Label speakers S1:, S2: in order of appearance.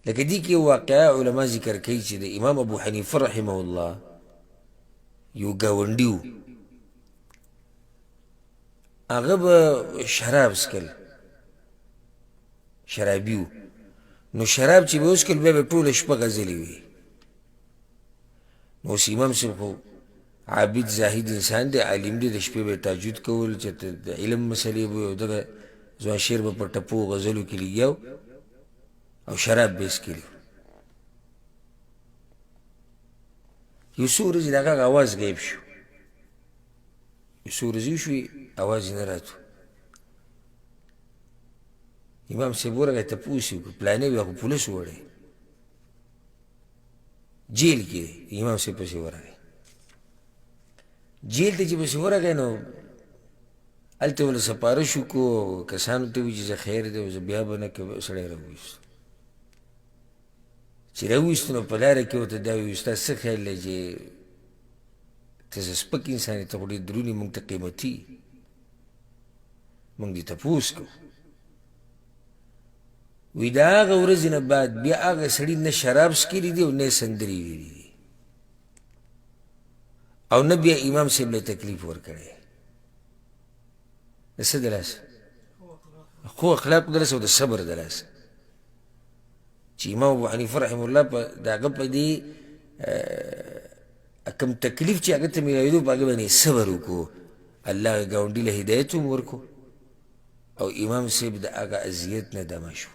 S1: لکه دې کې یو واقعه علما ذکر کوي چې د امام ابو حنیفه رحمه الله یو ګاونډي و، هغه به شراب څکل، شرابي و. نو شراب چې به وڅکل بیا به ټوله شپه غزلې وي. نو اوس امام صاحب خو عابد زاهد انسان دی، عالم دی، د شپې به یې تهجد کول، چې د علم مسلې به او دغه ځوان شعر به په ټپو غزلو کې لګیا او شراب به یې څکلي. یو څو ورځې د هغه اواز غیب شو، یو څو ورځې وشوې اواز یې نه راتو. امام صاحب ورغی تپوس یې وکړ، پلانی بیا خو پولیس وړی جیل کې دی. امام صاحب پسې ورغی جیل ته، چې پسې ورغی نو هلته ورله سپارش وکړو، کسانو ته وویل چې زه خیر دی، زه بیا به نه کوم. سړی راوویست، چې راوویست نو په لاره کې ورته دا وویل، ستا څه خیال دی چې ته څه سپک انسان یې، ته خو ډېر درون یې، موږ ته قیمتي، موږ دې تپوس کوو. وی د هغه ورځې نه بعد بیا هغه سړي نه شراب څکلي دي او نه یې سندرې ویلي دي او نه بیا امام صاحب له تکلیف ورکړی. د څه د لاسه؟ ښو اخلاقو د لاسه او د صبر د لاسه. چې امام ابو حنیفه رحمه الله په د هغه په دې کوم تکلیف چې هغه ته میلاوېدو په هغه باندې صبر وکړو، الله ګاونډي له هدایت هم ورکړو او امام صاحب د هغه اذیت نه دمه شو.